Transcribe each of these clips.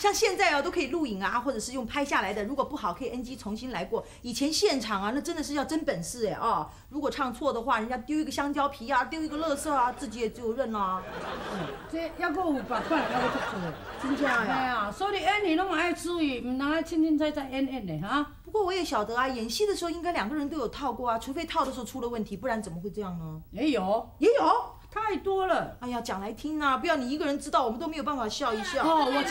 像现在哦，都可以录影啊，或者是用拍下来的，如果不好可以 NG 重新来过。以前现场啊，那真的是要真本事哎哦，如果唱错的话，人家丢一个香蕉皮啊，丢一个垃圾啊，自己也就认啦。这还阁有别款，还阁足多。真正呀？嘿啊，所以演戏拢嘛爱注意，毋通爱凊凊彩彩演演的哈。不过我也晓得啊，演戏的时候应该两个人都有套过啊，除非套的时候出了问题，不然怎么会这样呢？也有，也有。太多了。哎呀，讲来听啊，不要你一个人知道，我们都没有办法笑一笑。哦，我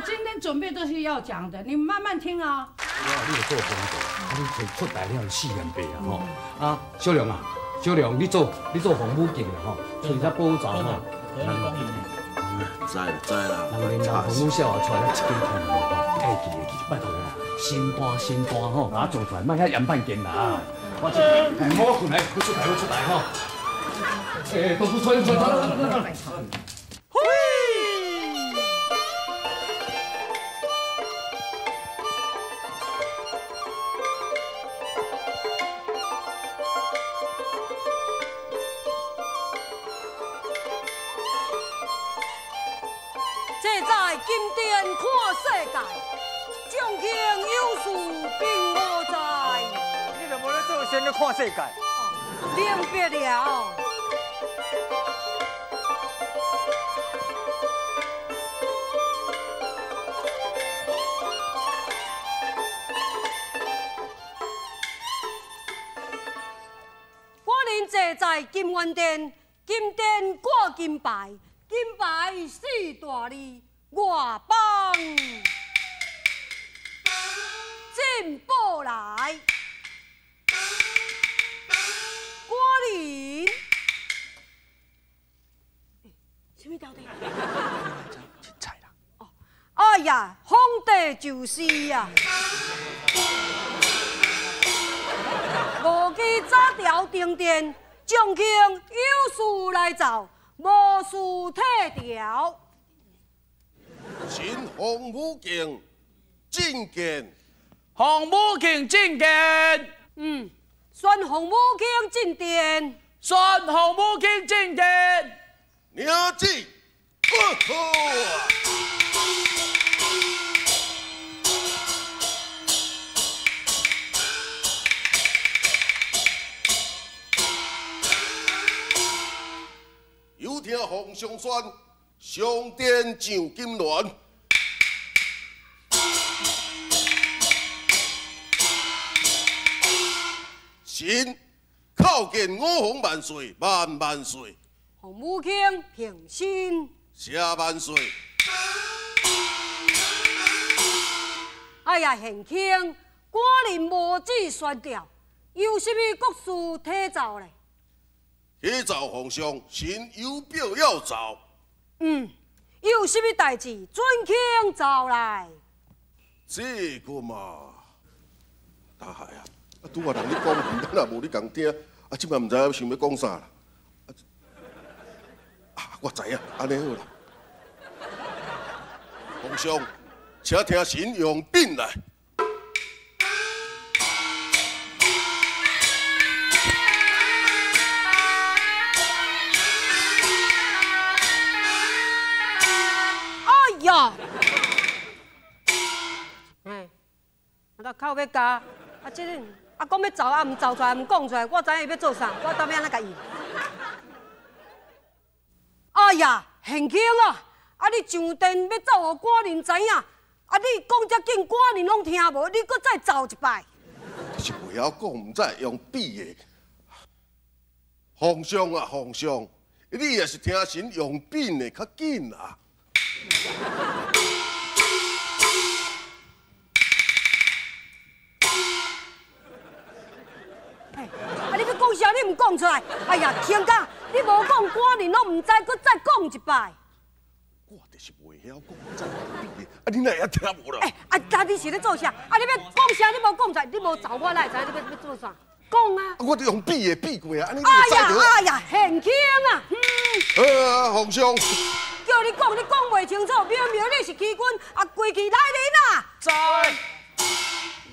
今天准备都是要讲的，你慢慢听啊。哇，你有做功课，啊，你做出来了四年八啊吼。啊，小龙啊，小龙，你做洪武镜啦吼，揣只宝藏吼。知啦知啦。人连洪武少啊，出来一根头毛吼，会记会记，拜托啦，新单新单吼，把它做出来，莫遐严判见啦。我这，哎，我困来，我出来，我出来吼。哎，都出来，出来，出来，出来。嘿！这在金殿看世界，众卿有事并何在？你若无咧做仙咧看世界？明白了。坐在金銮殿，金殿挂金牌，金牌四大字，外邦进宝来。果然，什么条例？凊彩啦。哦，哎呀，皇帝就是啊。无记早朝登殿，众卿有事来奏，无事退朝。臣洪武镜进见。洪武镜进见。嗯，宣洪武镜进殿。宣洪武镜进殿。领旨。有听皇上宣，上殿上金銮。臣叩见五皇万岁，万万岁。洪武卿平身。谢万岁。哎呀，贤卿，果然无旨宣调，有啥物国事体奏咧？启奏皇上，臣有表要奏。嗯，有啥物代志，准卿奏来。这个嘛，大海啊，啊拄仔人咧讲，咱也无咧共听，啊，这摆毋知影想欲讲啥啦。啊，我知影，按呢好啦。皇上，请听臣用禀来。呀！哎，啊，口欲咬，啊，这个啊，讲欲走啊，毋走出来，毋讲出来，我知影伊欲做啥，我当欲按怎共伊？哎呀，贤卿啊，啊，你上殿欲走，予官人知影，啊，你讲遮紧，官人拢听无，你阁再走一摆。就是袂晓讲，毋知用比的。皇上啊，皇上，你也是听臣用禀的较紧啊。哎，啊！你欲讲啥？你毋讲出来？哎呀，卿家，你无讲，官人拢毋知，阁再讲一摆。我就是袂晓讲，知比的，啊！你哪会听无啦？哎，啊！到底是咧做啥？啊！你欲讲啥？你无讲出来，你无走，我哪会知你欲做啥？讲啊！我就用比的比过啊！你哎呀哎呀，贤卿啊！嗯。皇上。叫你讲，你讲袂清楚，明明你是欺君，啊，规气来人啊！在。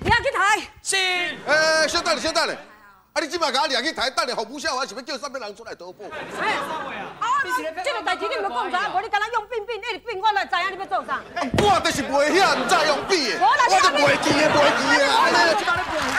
掠去抬。是。哎，稍等下，稍等下，啊，你这摆共我掠去抬，等下服务小还是欲叫啥物人出来投保？啊，这个代志你毋讲出来，无你敢若用变变，一直变，我哪知影你欲做啥？我就是袂晓，毋知用笔的，我就袂记的，袂记的。